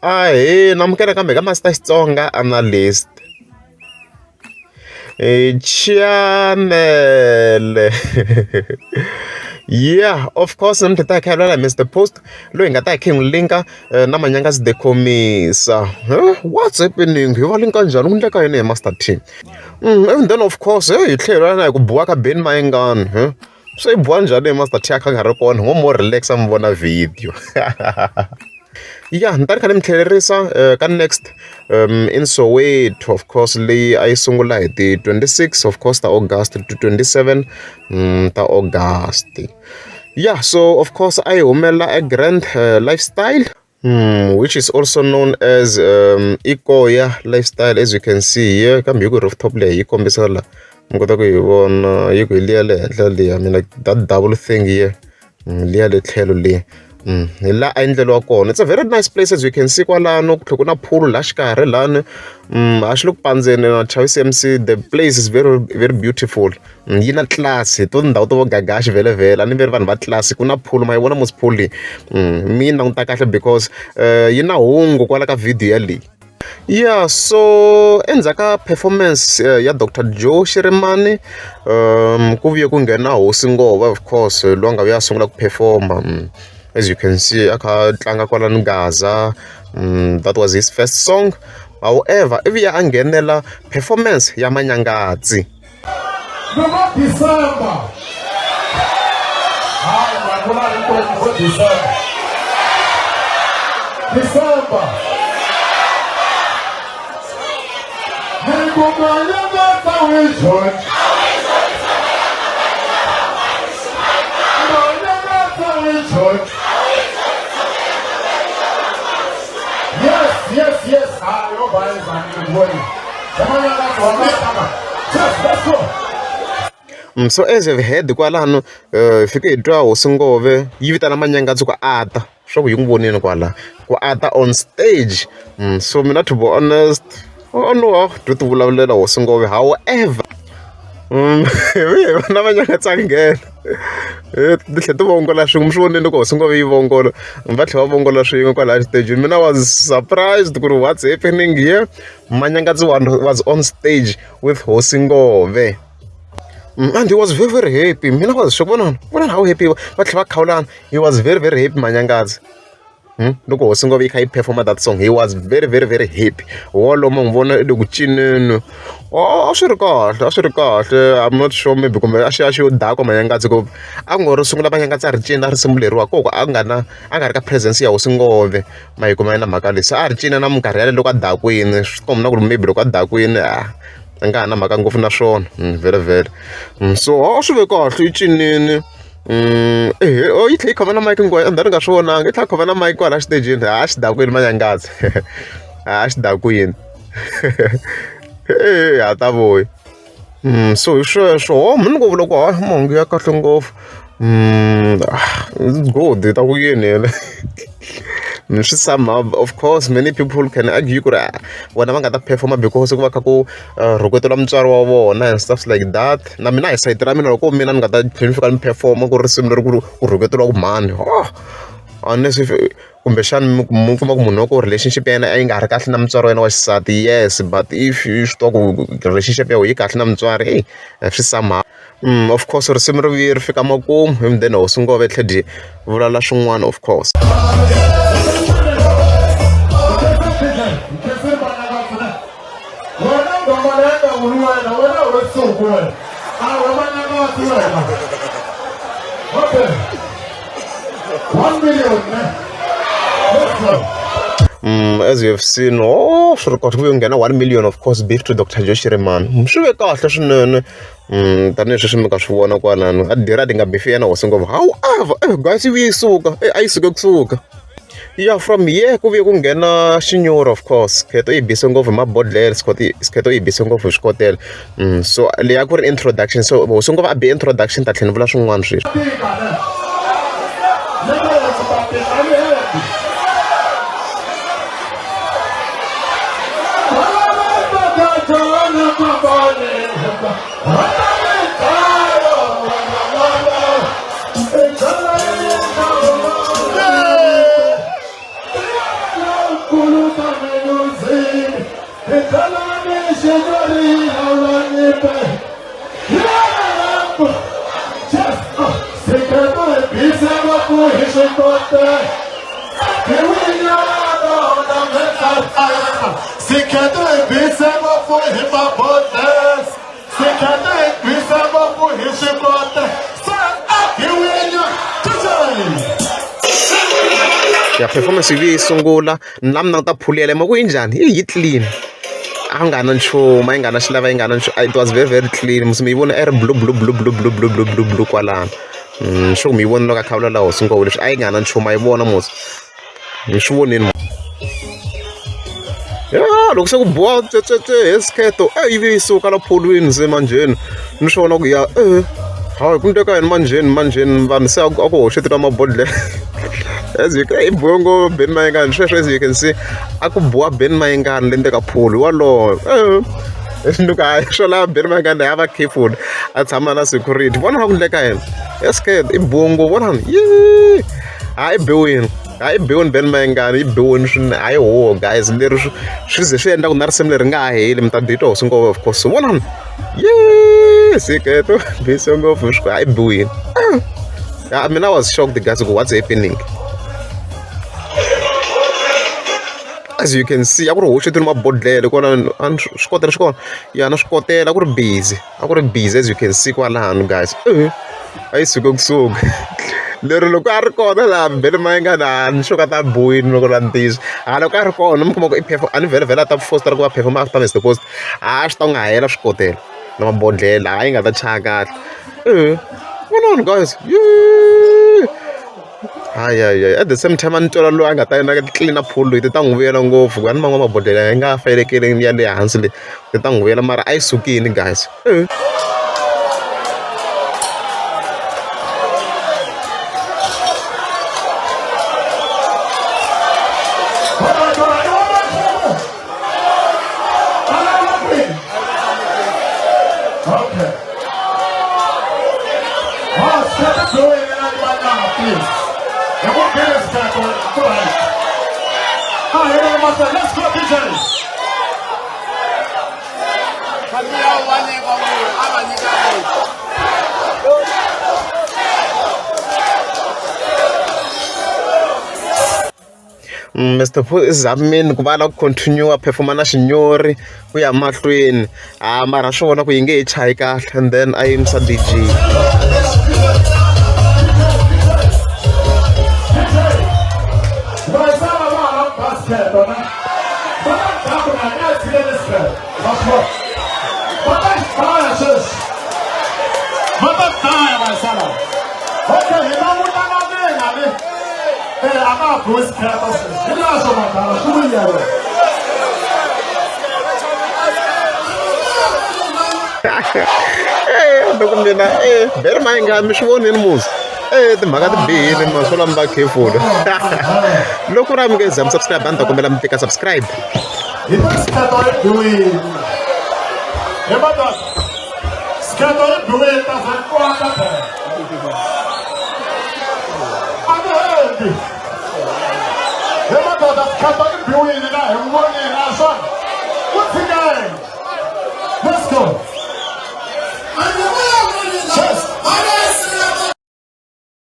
Ahee namukela kambe ka Master Xitsonga Analyst chanele yeah of course namuntlha ta hi kha hi vulavula hi Mister Post loyi hi nga ta hi kha hi n'wi linka na Manyangazi the Khomisa what's happening hi va linka njhani ku endleka yini hi Master T and then of course hi tlhela hi na hi ku biwa ka Benny Mayengani se yi biwa njhani hi Master T a kha a nga ri kona ho mo relax-a mi vona video ya ni ta ni kha ni mi tlhelerisa ka next in Soweto of course leyi a yi sungula hi ti 26 of course ta August to 27 ta August ya so of course a yi humelela e Grand Lifestyle which is also known as Ikoya Lifestyle as you can see here kambe hi ku rooftop leyi yi kombisa la mi kota ku yi vona yi ku hi liya le henhla liya I mean like that double thing here liya le tlhelo liya hi laha a endleriwa kona it's a very nice place as you can see kwalano ku tlhela ku na pool laha xikarhi lani a xi le ku pandzeni na Chavisi M_C the place is very very beautiful yi na class hi to tindhawu to vo gagashi vhele a ni ve ri vanhu va class ku na pool ma yi vona mos pool leyi mi yi languta kahle because yi na hungu kwala ka video yaleyi. Ya so endzhaku ka performance ya Doctor Joe Shirimani ku vuye ku nghena hosi Ngove of course loyi a nga vuya a sungula ku perform-a as you can see a kha a tlanga kwalano Gaza that was his first song however i vuye a nghenela performance ya Manyangatsi. Loko December hayi mani hinkwenu vo December December ni ku Manyangatsi a wi dyondzi Manyangatsi a wi dyondzi yes yes yes hayi yo bayizani ngibonile Manyangatsi wa matanga yes let's go. So as you've heard kwalano hi fike hi twa hosi Ngove yi vitana Manyangatsi ku a ta swa ku yi n'wi vonile kwala ku a ta on stage so mina to be honest a no tyo ti vulavulela hosi Ngove however na Manyangatsi a nghena ti tlhela ti vongola swin'we mi swi vonile loko hosi Ngove yi vongola va tlhela va vongola swin'we kwalaya xitejini mina I was surprised ku ri what's happening here Manyangatsi was on stage with hosi Ngove and he was very very happy mina was shocked vonani vonani how happy va tlhela va khawulana he was very very happy Manyangatsi loko hosi Ngove yi kha yi perform that song he was very very very happy wolomo n'wi vona i le ku cineni a swi ri kahle a swi ri kahle I'm not sure maybe kumbe a xi a xi yo dakwa Manyangatsi ku a ku ngo ro sungula Manyangatsi a ri cina risimu leriwa koko a nga na a nga ri ka presence ya hosi Ngove ma yi kuma na mhaka leyi se a ri cina na minkarhi yaleyo loko a dakwini swi komba na ku ri maybe loko a dakwini a a nga ha na mhaka ngopfu na swona vhele vhele so a swi ve kahle yi cinile ehe oh yi tlhela yi khoma na mic hinkwayo and ni nga swi vonanga yi tlhela yi khoma na mic kwala xitejini a xi dakwini Manyangatsi a xi dakwini e ha ta vuya so hi sweswo ho mi ni ngo vula ku hayi mahungu ya kahle ngopfu it's good hi ta ku yini yena swi somehow of course many people can argue ku ri vona va nga ta perform-a because ku va kha ku rhuketela mutswari wa vona and stuff like that na mina hi sayiti ra mina loko mina ni nga ta tlhela ni fika ni perform-a ku ri risimu leri ku ku rhuketeriwaka mhani unless if kumbexana mi mi kuma ku munhu wa ku relationship ya yena a yi nga ri kahle na mutswari wa yena wa xisati yes but if i swi tiva ku relationship ya wena yi kahle na mutswari eyi swi somehow of course risimu ri vuye ri fika makumu and then hosi Ngove tlhe dyi vulavula swin'wana of course. Wena nghoma leyi nga vuli wena wena ho suku wena a ho Manyangatsi wena okay 1 million ne let's go. As you have seen oh swi ri kahle ku nghena 1 million of course beef to Dr Joe Shirimani swi ve kahle swinene tanihi sweswi mi nga swi vona kwalano a dira ti nga beef yena hosi ngopfu however guys yi vuye yi suka a yi suke kusuka ya from here ku vuye ku nghena xinyoro of course Kheto yi bise ngopfu hi mabodhlele Sikheto yi bise ngopfu hi swikotela so leyi a ku ri introduction so hosi ngopfu a be introduction ta tlhela ni vula swin'wana sweswi. Tika ne ni ku hosi ta tika a ni heti Ya performance yi sungula na mina ta phulele ma ku yi njhani yi clean a nga na nchumu a yi nga na xilava yi nga na nchumu it was very very clean musi mi yi vona i ri blue blue blue blue blue blue blue blue blue kwalano sure mi yi vona loko a kha vula laha hosi ngopfu leswi a yi nga na nchumu a yi vona musi mi swi vonini ya loko se ku biwa tsetsetse hi sikheto e yi vi yi suka la pholweni se manjheni ni swi vona ku ya e hayi ku ndleka yini manjheni manjheni vanhu se a ku hoxetela mabodhlele as you can i biwe ngopfu Benny Mayengani sweswo as you can see a ku biwa Benny Mayengani le ndzeni ka pholo walowo ni ku hayi swo lava Benny Mayengani a va careful a tshama na security vona va ku ndleka yini esket i biwe ngopfu vonani yi hayi biwini hayi biwini Benny Mayengani yi biwini swinene hayi ho guys leri swi ze swi endla ku na risimu leri nga ha heli mi ta ditwa hosi ngopfu of course vonani yi siketo bise ngopfu swi hayi biwini. I mean, I was shocked, guys. What's happening? As you can see, a ku ri hoxetini mabodhlele kona a ni swi kotela swi kona ya na swi kotela a ku ri busy a ku ri busy as you can see kwalano guys a yi suke kusuka lero loko a ri kona laha Benny Mayengani a ni sure ka ta biwini loko ra ntiyiso ha loko a ri kona mi kuma ku i perform a ni vhele vhele a ta foster ku va perform after Mr Post a swi ta nga hela swi kotela na mabodhlele a yi nga ta chaya kahle vonani guys hayi hayi at the same time a ni twela loyi a nga ta yena clean up pool leyi ti ta n'wi vuyela ngopfu a ni man'wana mabodhlele yi nga fayekeleni ya le hansi leyi ti ta n'wi vuyela mara a yi sukile guys. Let's go, DJ. Mr Post i zamini ku va la ku continue performa na xinyori ku ya mahlweni a mara swi vona ku yi nge he chayi kahle and then a yimisa DJ. Loko mina Benny Mayengani mi swi vonile musi timhaka ti bihile ma swo lava mi va careful loko ri mi nge za mi subscribe a ni ta kombela mi tika subscribe.